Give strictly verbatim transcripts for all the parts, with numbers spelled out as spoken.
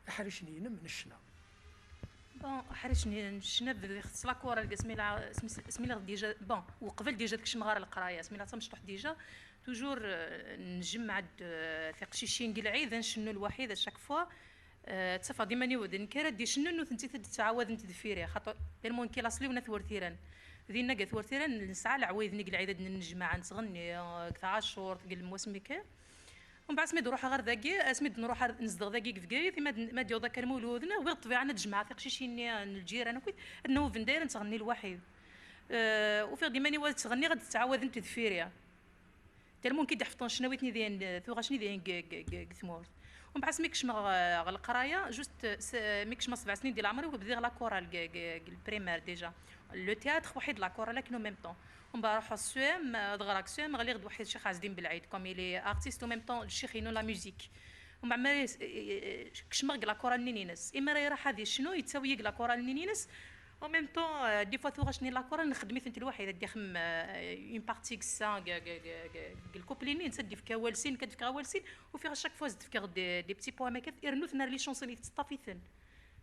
Iḥricen-inem n ccna. Bon, ḥricen-inem n ccna bdiɣ s la chorale, asmi la asmi la déjà, bon, uqbel déjà ad kecmeɣ ɣer leqraya, asmi la d tamecṭuḥt déjà, toujours, euh, njemmeɛ-d, euh, tiqcicin deg lɛid, ad ncennu lwaḥid à chaque fois. Euh, ttafeɣ-d iman-iw d nekk ara d-icennun, nutenti ad d-ttɛawadent deffir-i, xaṭer tellement nekk laṣel-iw n At Wertiran. Dinna deg At Wertiran nesɛa leɛwayed-nni deg lɛid ad d-nennejmaɛ, ad nettɣenni, euh, deg tɛacurt, deg lmewasem kan. Umbeɛd asmi d-ruḥeɣ ɣer dagi, asmi d-nruḥ ar, nezdeɣ dagi deg Bgayet, ma d, ma d-yuḍ akka lmulud, nwiɣ ṭṭbiɛa ad jemɛeɣ tiqcicin-nni n lǧiran akkit, ad nɛuben dayra nettɣenni lwaḥid. Euh, ufiɣ-d iman-iw ad ttɣenniɣ, ad d-ttɛawadent deffir-i. Tellement ki d-ḥefḍen ccnawit-nni diyen, tuɣac-nni diyen g, g, g, g tmurt. Umbeɛd asmi kecmeɣ, euh, ɣer leqraya, juste, euh, s, mi kecmeɣ sebɛ snin di leɛmer-iw, bdiɣ la chorale g, g, g le primaire déjà. Le théâtre waḥid, la chorale akken en même temps. Umbeɛd ruḥeɣ S E M, euh, ad ɣreɣ deg S E M, ɣliɣ-d waḥid Ccix Ɛezdin Belɛid, comme il est artiste en même temps, ccix-inu la musique. Umbeɛd mi ara kecmeɣ deg la chorale-nni-ines. Imi ara iruḥ ad yecnu, yettawi-yi deg la chorale-nni-ines. En même temps, euh, des fois tuɣac-nni la chorale nxeddem-itent lwaḥid, ad d-ixem, euh, une partie deg ssa, deg, deg, deg, deg le couplet-nni, netta ad d-ifk awal sin, nekk ad d-fkeɣ awal sin, ufiɣ à chaque fois ad d-fkeɣ des, des petits poèmes akka, irnu-ten ar les chansons, yettṭṭaf-iten.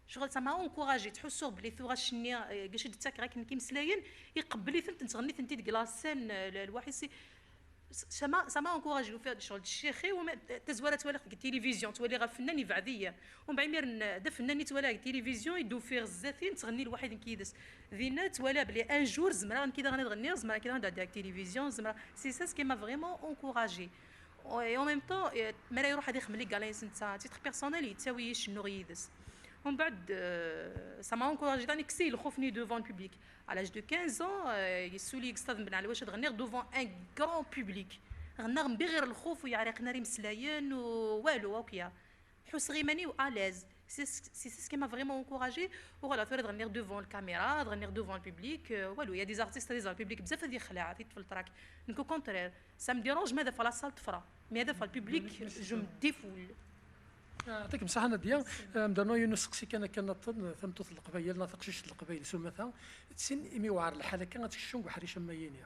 Ccɣel ça m'a encouragé, ttḥussuɣ belli tuɣac-nni, euh, gac i d-ttakiɣ akken k-imeslayen, iqebbel-itent, nettɣenni-tent-id deg la scène, euh, le, lwaḥid si, ça m'a, ça m'a encouragé, ufiɣ-d ccɣel d ccix-iw, ma, tazwara ttwaliɣ deg tilivizyon, ttwaliɣ afennan ibɛed-iyi. Umbeɛd imiren, d afennan i ttwaliɣ deg tilivizyon, i d-ufiɣ zdat-i, nettɣenni lwaḥid nekk yid-s. Dinna ttwaliɣ belli un jour zemreɣ nekk daɣen ad ɣenniɣ, zemreɣ nekk daɣen ad ɛeddiɣ deg tilivizyon, zemreɣ, c'est ça ce qui m'a vraiment encouragé. Et en même temps, euh, mi ara iruḥ ad ixdem les galas-nnes netta, à titre personnel, yettawi-yi cennuɣ yid-s. Umbeɛd, euh, ça m'a encouragé, daɣen yekkes-iyi lxuf-nni devant le public. À l'âge de quinze ans, euh, yessuli-yi deg stade n Ben Ɛelwac ad ɣenniɣ devant un grand public. Ɣennaɣ mbi ɣir lxuf, ur yi-ɛriqen ara imeslayen, u walu, akk ya. Ḥusseɣ iman-iw à l'aise. C'est ce, c'est ce qui m'a vraiment encouragé. Uɣaleɣ tura ad ɣenniɣ devant la caméra, ad ɣenniɣ devant le public. Euh, walu, il y a des artistes, des artistes, public bzaf ad yexleɛ, ad yeṭṭef le trac. Nekk au contraire, ça me dérange ma ad afeɣ la salle tefra. Mais ad afeɣ le public, je me défoule. Yeɛṭik ṣṣeḥḥa Nadia. Am-d rnu yiwen useqsi kan akka nniḍen, tameṭṭut n Leqbayel neɣ taqcict n Leqbayel s umata, tessin imi yewɛer lḥal akka ad tekcem deg uḥric am wayini.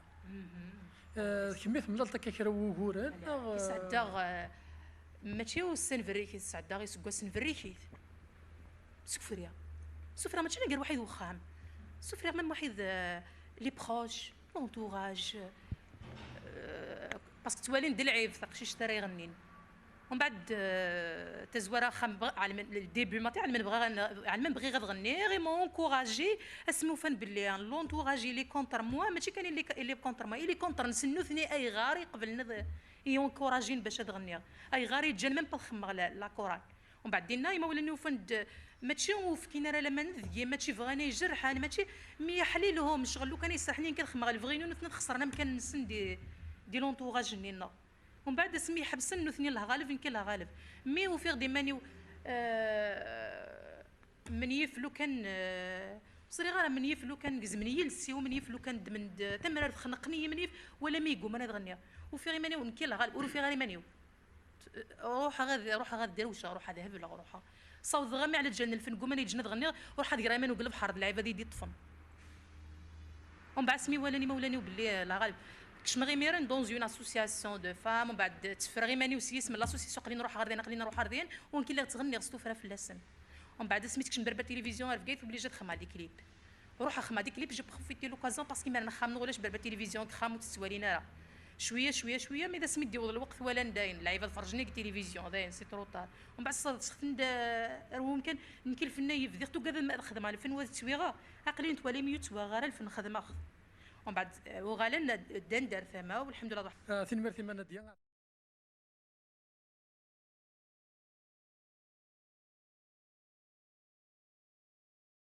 Eh, kemm i temlaleḍ akka kra n wuguren, neɣ? Eh, sɛeddaɣ, eh, mačči ussan berrikit, sɛeddaɣ iseggasen berrikit. Sufriɣ. Sufriɣ mačči gar waḥid wexxam. Sufriɣ même waḥid, eh, les proches, l'entourage, eh, parce que ttwalin d lɛib taqcict ara iɣennin. Umbeɛd, eh, tazwara, axxam bɣ-, ɛelmen, le début, maḍi ɛelmen bɣiɣ ad n-, ɛelmen bɣiɣ ad ɣenniɣ, ils m'ont encouragé, asmi ufan belli l'entourage il est contre moi, mačči kan il est, il est contre moi, il est contre-nsen nutni, ayɣer i qeblen ad i-encouragin bac ad ɣenniɣ, ayɣer i ǧǧan même pas ad xemmeɣ la, la chorale. Umbeɛd dinna imawlan-iw ufan-d mačči ur fkin ara laman deg-i, mačči bɣan ay jerḥen, mačči mi aḥlilhum ccɣel lukan ay serḥen-iyi kan ad xemmeɣ lebɣi-inu, nutni ad xeṣren amkan-nsen di, di l'entourage-nni-nneɣ. Umbeɛd asmi ḥebsen nutni lɣaleb, nekk lɣaleb. Mi ufiɣ-d iman-iw, eh, menyif lukan, eh, ur ẓriɣ ara menyif lukan gezmen yiles-iw, menyif lukan ddmen-d tamrart, xneqen-iyi, menyif wala mi yegguma ad ɣenniɣ. Ufiɣ iman-iw nekk lɣaleb, ur ufiɣ ara iman-iw. Ruḥeɣ ad, ruḥeɣ ad drewceɣ, ruḥeɣ ad hebleɣ, ruḥeɣ. Sawḍeɣ ami ɛla ǧal n lfen, gguma ad yeǧǧen ad ɣenniɣ, ruḥeɣ ad greɣ iman-iw deg lebḥer, d lɛibad i d-iṭṭfen. Umbeɛd asmi walan imawlan-iw belli, eh, la ɣaleb, kecmeɣ imiren dans une association de femmes, umbeɛd tteffreɣ iman-iw s yisem n l'association, aql-in ruḥeɣ ɣer din, aql-in ruḥeɣ ɣer din, u nekk lliɣ ttɣenniɣ s tuffra fell-asen. Umbeɛd asmi tekcem Berbère Télévision ar Bgayet, obligé ad xemmeɣ des clips. Ruḥeɣ xemmeɣ des clips, j'ai profité l'occasion parce que imiren axxam-nneɣ ulac Berbère Télévision deg uxxam ur tt-ttwalin ara. Cwiya, cwiya, cwiya, mais d asmi d-yewweḍ lweqt walan dayen, lɛibad ferrjen-iyi deg tilivizyon, dayen, c'est trop tard. Umbeɛd ṣṣadseɣ-ten-d, eh, ar wemkan, nekk lfen-a yebdiɣ-t, ugadeɣ ma ad xedmeɣ lfen wa d ttwiɣeɣ, aql-in twala imi ur ttwaɣeɣ ara lfen xedmeɣ-t. Umbeɛd, eh, uɣalen ddan-d ar tama, u lḥemdullah. Ah, tanemmirt-im a Nadia.